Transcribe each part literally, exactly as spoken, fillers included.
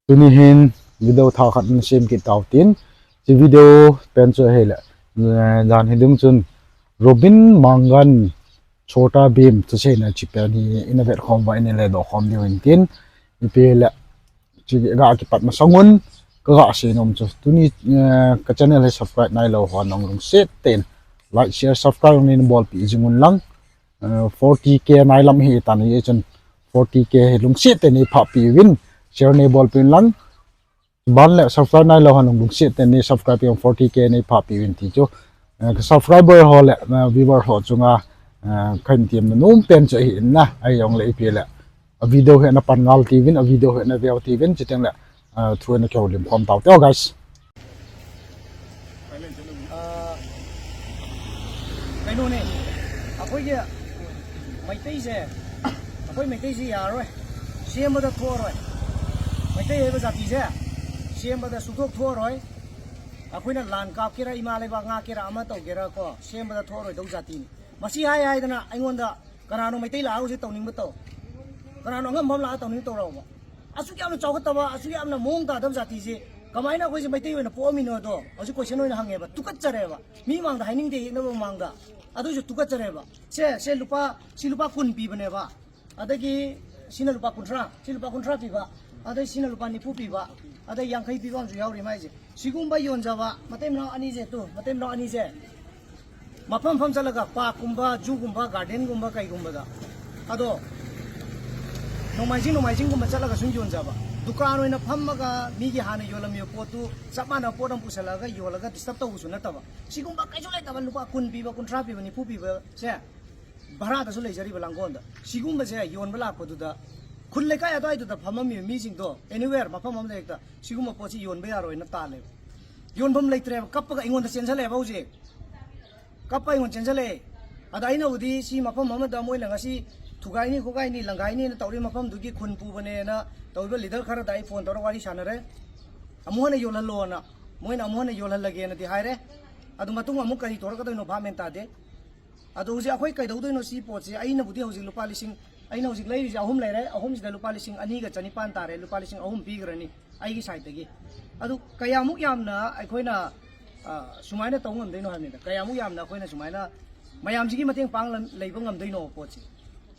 Tuni hin video thah khat in sem kit tau tin. Hiche video pen chu ahile, eh, jan hi ding chun Robin Mangang, Chhota Bheem thuseina hiche pen hi ina vet khom uva ina ledoh khom diu hin tin. Ipi le, hiche ga kipat masang un, ka ga sei nom chu. Tuni, eh, ka channel hi subscribe nailou ho nang lungset tah in like, share, subscribe neibolpi jing un lang. Eh, forty K nailam hi tan, hichun forty K hi lungset tah in neiphahpi uvin, share neibolpi un lang. Ban le subscribe nailou ho nang lungset tah in nei subscribe uvin, forty K neiphahpi uvin ti chu. Eh, ka subscriber ho le, eh, viewer ho chunga, eh, kahin temna nom pen chu ahi in na, ahijongle ipi le. A video hi ana pan ngal tiuvin, a video hi ana veu tiuvin, chuteng le, ah, thu ana kihoulim khom tau te, guys. ꯑꯩꯈꯣꯏꯒꯤ ꯃꯩꯇꯩꯁꯦ, ꯑꯩꯈꯣꯏ ꯃꯩꯇꯩꯁꯦ ꯌꯥꯔꯔꯣꯏ, ꯁꯦꯝꯕꯗ ꯊꯣꯛꯑꯔꯣꯏ꯫ ꯃꯩꯇꯩ ꯍꯥꯏꯕ ꯖꯥꯇꯤꯁꯦ ꯁꯦꯝꯕꯗ ꯁꯨꯡꯊꯣꯛ ꯊꯣꯛꯑꯔꯣꯏ꯫ ꯑꯩꯈꯣꯏꯅ ꯂꯥꯟ ꯀꯥꯞꯀꯦꯔꯥ, ꯏꯃꯥ ꯂꯩꯕꯥꯛ ꯉꯥꯛꯀꯦꯔꯥ, ꯑꯃ ꯇꯧꯒꯦꯔꯥ ꯀꯣ, ꯁꯦꯝꯕꯗ ꯊꯣꯛꯑꯔꯣꯏꯗꯧ ꯖꯥꯇꯤꯅꯤ꯫ ꯃꯁꯤ ꯍꯥꯏ ꯍꯥꯏꯗꯅ ꯑꯩꯉꯣꯟꯗ ꯀꯅꯥꯅꯣ ꯃꯩꯇꯩ ꯂꯥꯛꯑꯒ ꯍꯧꯖꯤꯛ ꯇꯧꯅꯤꯡꯕ ꯇꯧ, ꯀꯅꯥꯅꯣ ꯑꯉꯝꯕ ꯑꯃ ꯂꯥꯛꯑꯒ ꯇꯧꯅꯤꯡꯕ ꯇꯧꯔꯛꯑꯣꯕ꯫ ꯑꯁꯨꯛ ꯌꯥꯝꯅ ꯆꯥꯎꯈꯠꯇꯕ, ꯑꯁꯨꯛ ꯌꯥꯝꯅ ꯃꯑꯣꯡ ꯇꯥꯗꯕ ꯖꯥꯇꯤꯁꯦ ꯀꯃꯥꯏꯅ ꯑꯩꯈꯣꯏꯁꯦ ꯃꯩꯇꯩ ꯑꯣꯏꯅ ꯄꯣꯛꯑꯝꯃꯤꯅꯣꯗꯣ ꯍꯧꯖꯤꯛ question ꯑꯣꯏꯅ ꯍꯪꯉꯦꯕ꯫ ꯇꯨꯀꯠꯆꯔꯦꯕ꯫ ꯃꯤ ꯃꯥꯡꯗ ꯍꯥꯏꯅꯤꯡꯗꯦ, ꯌꯦꯛꯅꯕ ꯃꯃꯥꯡꯗ꯫ ꯑꯗꯨꯏꯁꯨ ꯇꯨꯀꯠꯆꯔꯦꯕ꯫ ꯁꯦ, ꯁꯦ ꯂꯨꯄꯥ, ꯁꯤ ꯂꯨꯄꯥ ꯀꯨꯟ ꯄꯤꯕꯅꯦꯕ꯫ ꯑꯗꯒꯤ ꯁꯤꯅ ꯂꯨꯄꯥ ꯀꯨꯟꯊ꯭ꯔꯥ, ꯁꯤ ꯂꯨꯄꯥ ꯀꯨꯟꯊ꯭ꯔꯥ ꯄꯤꯕ, ꯑꯗꯩ ꯁꯤꯅ ꯂꯨꯄꯥ ꯅꯤꯐꯨ ꯄꯤꯕ, ꯑꯗꯩ ꯌꯥꯡꯈꯩ ꯄꯤꯕ ꯑꯃꯁꯨ ꯌꯥꯎꯔꯤ ꯃꯥꯏꯁꯦ꯫ ꯁꯤꯒꯨꯝꯕ ꯌꯣꯟꯖꯕ ꯃꯇꯩ ꯃꯅꯥꯎ ꯑꯅꯤꯁꯦ, ꯇꯨ, ꯃꯇꯩ ꯃꯅꯥꯎ ꯑꯅꯤꯁꯦ ꯃꯐꯝ ꯃꯐꯝ ꯆꯠꯂꯒ, park ꯀꯨꯝꯕ, zoo ꯒꯨꯝꯕ, garden ꯒꯨꯝꯕ ꯀꯩꯒꯨꯝꯕꯗ, ꯑꯗꯣ ꯅꯣꯡꯃꯥꯏꯖꯤꯡ, ꯅꯣꯡꯃꯥꯏꯖꯤꯡꯒꯨꯝꯕ ꯆꯠꯂꯒ ꯁꯨꯝ ꯌꯣꯟꯖꯕ, ꯗꯨꯀꯥꯟ ꯑꯣꯏꯅ ꯐꯝꯃꯒ ꯃꯤꯒꯤ ꯍꯥꯟꯅ ꯌꯣꯜꯂꯝꯃꯤꯕ ꯄꯣꯠꯇꯨ ꯆꯞ ꯃꯥꯟꯅꯕ ꯄꯣꯠ ꯑꯃ ꯄꯨꯁꯜꯂꯛꯑꯒ ꯌꯣꯜꯂꯒ disturb ꯇꯧꯕꯁꯨ ꯅꯠꯇꯕ, ꯁꯤꯒꯨꯝꯕ ꯀꯩꯁꯨ ꯂꯩꯇꯕ ꯂꯨꯄꯥ ꯀꯨꯟ ꯄꯤꯕ, ꯀꯨꯟꯊ꯭ꯔꯥ ꯄꯤꯕ, ꯅꯤꯐꯨ ꯄꯤꯕꯁꯦ ꯚꯔꯥꯗꯁꯨ ꯂꯩꯖꯔꯤꯕ ꯂꯥꯡꯒꯣꯜꯗ꯫ ꯁꯤꯒꯨꯝꯕꯁꯦ ꯌꯣꯟꯕ ꯂꯥꯛꯄꯗꯨꯗ ꯈꯨꯜ ꯂꯩꯀꯥꯏ ꯑꯗꯨꯋꯥꯏꯗꯨꯗ ꯐꯝꯃꯝꯃꯤꯕ ꯃꯤꯁꯤꯡꯗꯣ, anywhere, ꯃꯐꯝ ꯑꯃꯗ ꯍꯦꯛꯇ ꯁꯤꯒꯨꯝꯕ ꯄꯣꯠꯁꯤ ꯌꯣꯟꯕ ꯌꯥꯔꯣꯏꯅ ꯇꯥꯜꯂꯦꯕ꯫ ꯌꯣꯟꯐꯝ ꯂꯩꯇ꯭ꯔꯦꯕ, ꯀꯞꯄꯒ ꯑꯩꯉꯣꯟꯗ ꯆꯦꯟꯁꯤꯜꯂꯛꯑꯦꯕ ꯍꯧꯖꯤꯛ꯫ ꯀꯞꯄ ꯑꯩꯉꯣꯟꯗ ꯆꯦꯟꯁꯤꯜꯂꯛꯑꯦ꯫ ꯑꯗ ꯑꯩꯅꯕꯨꯗꯤ ꯁꯤ ꯃꯐꯝ ꯑꯃꯗ ꯃꯣꯏꯅ ꯉꯁꯤ ꯊꯨꯒꯥꯏꯅꯤ, ꯈꯣꯠꯀꯥꯏꯅꯤ, ꯂꯪꯒꯥꯏꯅꯤꯅ ꯇꯧꯔꯤ ꯃꯐꯝꯗꯨꯒꯤ ꯈꯨꯟ ꯄꯨꯕꯅꯦꯅ ꯇꯧꯔꯤꯕ leader ꯈꯔꯗ ꯑꯩ phone ꯇꯧꯔꯒ ꯋꯥꯔꯤ ꯁꯥꯟꯅꯔꯦ꯫ ꯑꯃꯨꯛ ꯍꯟꯅ ꯌꯣꯜꯍꯜꯂꯣꯅ, ꯃꯣꯏꯅ ꯑꯃꯨꯛ ꯍꯟꯅ ꯌꯣꯜꯍꯜꯂꯒꯦꯅꯗꯤ ꯍꯥꯏꯔꯦ꯫ ꯑꯗꯨ ꯃꯇꯨꯡ ꯑꯃꯨꯛ ꯀꯔꯤ ꯊꯣꯔꯛꯀꯗꯣꯏꯅꯣ ꯚꯥꯞ ꯃꯦꯟ ꯇꯥꯗꯦ꯫ ꯑꯗꯣ ꯍꯧꯖꯤꯛ ꯑꯩꯈꯣꯏ ꯀꯩꯗꯧꯗꯣꯏꯅꯣ ꯁꯤ ꯄꯣꯠꯁꯦ? ꯑꯩꯅꯕꯨꯗꯤ ꯍꯧꯖꯤꯛ ꯂꯨꯄꯥ ꯂꯤꯁꯤꯡ, ꯑꯩꯅ ꯍꯧꯖꯤꯛ ꯂꯩꯔꯤꯁꯦ ꯑꯍꯨꯝ ꯂꯩꯔꯦ, ꯑꯍꯨꯝꯁꯤꯗ ꯂꯨꯄꯥ ꯂꯤꯁꯤꯡ ꯑꯅꯤꯒ ꯆꯅꯤꯄꯥꯟ ꯇꯥꯔꯦ, ꯂꯨꯄꯥ ꯂꯤꯁꯤꯡ ꯑꯍꯨꯝ ꯄꯤꯈ꯭ꯔꯅꯤ ꯑꯩꯒꯤ side ꯇꯒꯤ꯫ ꯑꯗꯨ ꯀꯌꯥꯃꯨꯛ ꯌꯥꯝꯅ ꯑꯩꯈꯣꯏꯅ, ꯑ, ꯁꯨꯃꯥꯏꯅ ꯇꯧ ꯉꯝꯗꯣꯏꯅꯣ ꯍꯥꯏꯕꯅꯤꯗ, ꯀꯌꯥꯃꯨꯛ ꯌꯥꯝꯅ ꯑꯩꯈꯣꯏꯅ ꯁꯨꯃꯥꯏꯅ ꯃꯌꯥꯝꯁꯤꯒꯤ ꯃꯇꯦꯡ ꯄꯥꯡ ꯂꯝ-, ꯂꯩꯕ ꯉꯝꯗꯣꯏꯅꯣ ꯄꯣꯠꯁꯦ?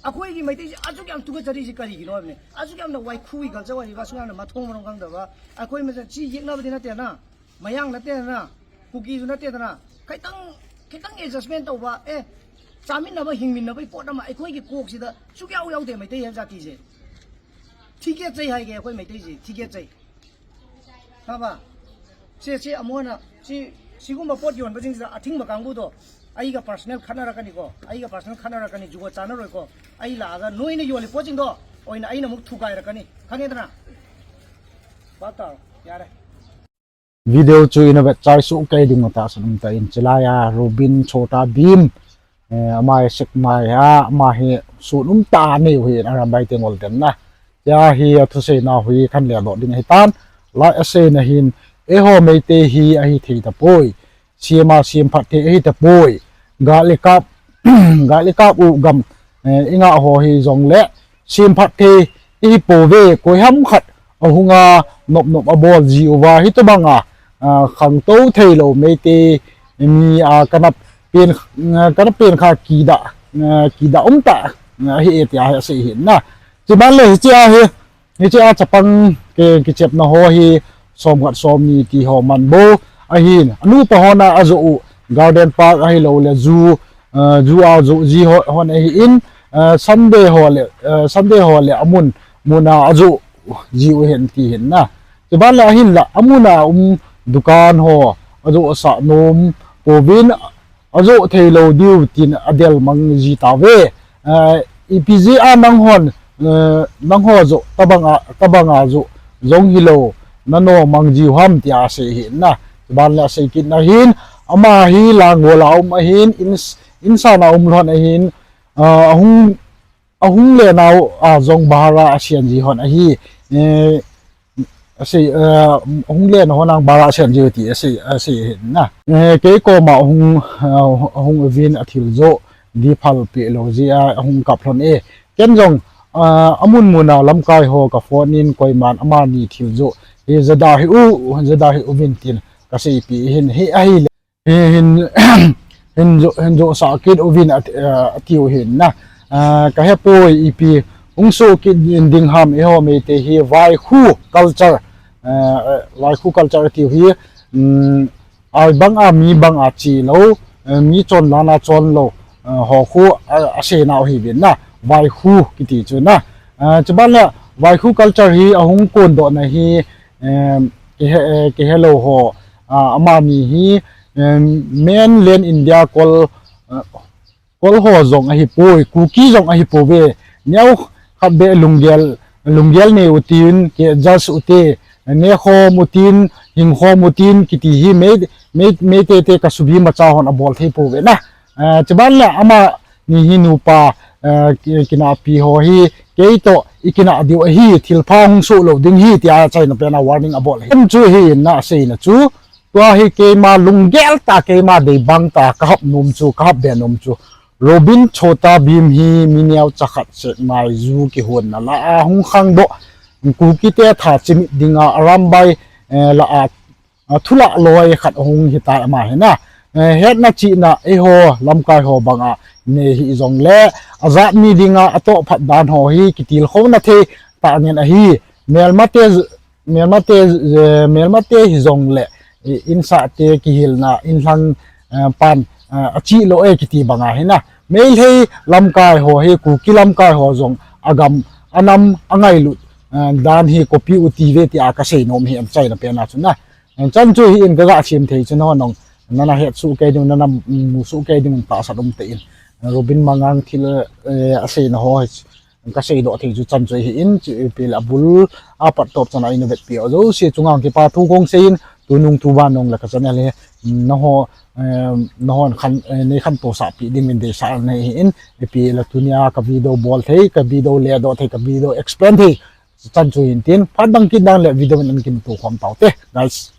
ꯑꯩꯈꯣꯏꯒꯤ ꯃꯩꯇꯩꯁꯦ ꯑꯁꯨꯛ ꯌꯥꯝ ꯇꯨꯀꯠꯆꯔꯤꯁꯦ ꯀꯔꯤꯒꯤꯅꯣ ꯍꯥꯏꯕꯅꯤ? ꯑꯁꯨꯛ ꯌꯥꯝꯅ ꯋꯥꯏꯈꯨꯒꯤ culture ꯑꯣꯏꯔꯤꯕ, ꯑꯁꯨꯛ ꯌꯥꯝꯅ ꯃꯊꯣꯡ ꯃꯔꯝ ꯈꯪꯗꯕ, ꯑꯩꯈꯣꯏ ꯃꯁꯦꯟ ꯁꯤ ꯌꯦꯛꯅꯕꯗꯤ ꯅꯠꯇꯦꯗꯅ, ꯃꯌꯥꯡ ꯅꯠꯇꯦꯗꯅ, ꯀꯨꯀꯤꯁꯨ ꯅꯠꯇꯦꯗꯅ, ꯈꯤꯇꯪ, ꯈꯤꯇꯪ adjustment ꯇꯧꯕ, ꯑꯦ, ꯆꯥꯃꯤꯟꯅꯕ, ꯍꯤꯡꯃꯤꯟꯅꯕꯒꯤ ꯄꯣꯠ ꯑꯃ ꯑꯩꯈꯣꯏꯒꯤ ꯀꯣꯛꯁꯤꯗ ꯁꯨꯛꯌꯥꯎ ꯌꯥꯎꯗꯦ꯫ ꯃꯩꯇꯩ ꯍꯥꯏꯕ ꯖꯥꯇꯤꯁꯦ ꯊꯤꯒꯦꯠꯆꯩ ꯍꯥꯏꯒꯦ, ꯑꯩꯈꯣꯏ ꯃꯩꯇꯩꯁꯦ ꯊꯤꯒꯦꯠꯆꯩ꯫ ꯈꯪꯉꯕ? ꯁꯦ, ꯁꯤ ꯑꯃꯨꯛ ꯍꯟꯅ, ꯁꯤ, ꯁꯤꯒꯨꯝꯕ ꯄꯣꯠ ꯌꯣꯟꯕꯁꯤꯡꯁꯤꯗ ꯑꯊꯤꯡꯕ ꯀꯥꯡꯕꯨꯗꯣ ꯑꯩꯒ personal ꯈꯠꯅꯔꯛꯀꯅꯤꯀꯣ, ꯑꯩꯒ personal ꯈꯠꯅꯔꯛꯀꯅꯤ, ꯖꯨꯒꯣꯠ ꯆꯥꯅꯔꯣꯏꯀꯣ꯫ ꯑꯩ ꯂꯥꯛꯑꯒ ꯅꯣꯏꯅ ꯌꯣꯜꯂꯤ ꯄꯣꯠꯁꯤꯡꯗꯣ ꯑꯣꯏꯅ ꯑꯩꯅ ꯑꯃꯨꯛ ꯊꯨꯒꯥꯏꯔꯛꯀꯅꯤ, ꯈꯪꯉꯦꯗꯅ? ꯚꯥꯞ ꯇꯥꯔꯣ, ꯌꯥꯔꯦ꯫ Video chu ina vet chai soh kei ding ata san um ta in, chulai a Robin Chhota Bheem, eh, ama hi sek mai a, ama hi sun um tah a neiu hi in, arambai te ngol den na. Tia hi a thuseina hi khan ledoh ding ahi tan. Lai a seina hin, eiho Meitei hi ahi thei tapoi. Siam a siam phat thei ahi tapoi. Gal i kap, gal i kap u gam, eh, i ngah ho hi jongle, siam phat thei ihi pouve, koi ham khat ahunga nop nop abol jiuva, hitobanga, ah, khangtou theilou Meitei mi a kana pen, ah, kana pen kha kidah, ah, kidah um tah, ah, ahi e tia hi asei ahi na. Chuban le hiche a hi, hiche a chapang ki, kichepna ho hi som khat som ni ti ho man bou ahin. Anupa hon a ajoh u Garden Park ahilou le zoo, ah, zoo a joh ji ho, hon ahi in, ah, Sunday ho le, ah, Sunday ho le amun, mun a ajoh jiu hen ti hin na. Chuban le ahinla, amun a um dukan ho ajoh sah nom pouvin, ajoh theilou diu tin adel mang ji tauve. Eh, ipi jeh a nanghon, eh, nangho joh tabanga, tabanga joh jong hilou, nano mang jiu ham tia asei ahi na. Chuban le asei kit na hin, ama hi Langol a um ahin, in, insan a um lhon ahin, ah, ahung, ahung le nau a jong bara asian ji hon ahi, eh, asei, eh, ahung le nau hon ang bara asian ji ti asei, asei ahi na. Eh, kei koma ahung, ah, ahung uvin athil joh di phal pe lou jeh a ahung kap lhon e. Ken jong Ah, amun muna lamkai ho ka phone in koiman amani thil joh hi jada hih u, jada hih uvin tin ka seipi hin hi ahile. Hi hin, hin joh, hin joh sah kit uvin at-, ah, atiu hin na. Ah, ka hepoi ipi hung soh kit ding ham eiho Meitei hi Vaikhu culture, ah, Vaikhu culture atiu hi, um, ai banga mi banga chi lou, eh, mi chon lana chon lou, eh, ho khu a, asei nau hi vin na, Vaikhu kiti chu na. Eh, chuban le Vaikhu culture hi ahung kondoh na hi, eh, kihe, eh, kihe lou ho, ah, amani hi, eh, mainland India kol, eh, kol ho jong ahipoi, Kuki jong ahipouve. Neo khat beh lunggel, lunggel nei utin, ke adjust ute, ne khom utin, hing khom utin, kiti hi mei, mei, Meitei te kasubi macha hon abol thei pouve na. Eh, chuban le amani hi nupa, eh, ki, kinapi ho hi, kei toh i kinah diu ahi, thilpha hung soh lou ding hi, tia achaina pena warning abol hi. Em chu hi na aseina chu, tua hi keima lunggel ta, keima deibang ta, ka hap nom chu, ka hap be nom chu. Robin Chhota Bheem hi mi neocha khat seh mai ju kihonna la a hung khangdoh. Kuki te tha chimit dinga Arambai, eh, la a, a thulah loi khat hung hitai ama hi na. Eh, hetna chihna eiho lamkai ho banga nei hi jongle, ajat mi dinga atoh phat dan ho hi kitilkhouna thei tah ngen ahi. Melmate melmate, eh, melmate hi jongle, i, insahte kihilna, inlhang, eh, pan, eh, achih lou e kiti banga hi na. Meitei lamkai ho hi, Kuki lamkai ho jong agam, anam, angailut, eh, dan hi copy u tive tia kasei nom hi achaina pena chu na. Eh, chan chu hi in kaga sim thei chu na nong, nana het suh kei ding, nana mu suh kei ding tahsan um te in. Robin Mangang thil, eh, aseina ho hi kasei doh thei chu chan chu hi in, chu ipi le abul apat top chana ina vetpi ho jouse chunga kipa thu kong sei in, tunung tuban nong le ka channel hi, nangho, eh, nangho khan, eh, nei khantou sahpi ding in deisah nei hi in, ipi le tunia ka video bol thei, ka video le doh thei, ka video explain thei, chan chu hin tin, phat dang kit dang le video in kimuto khom tau te, guys.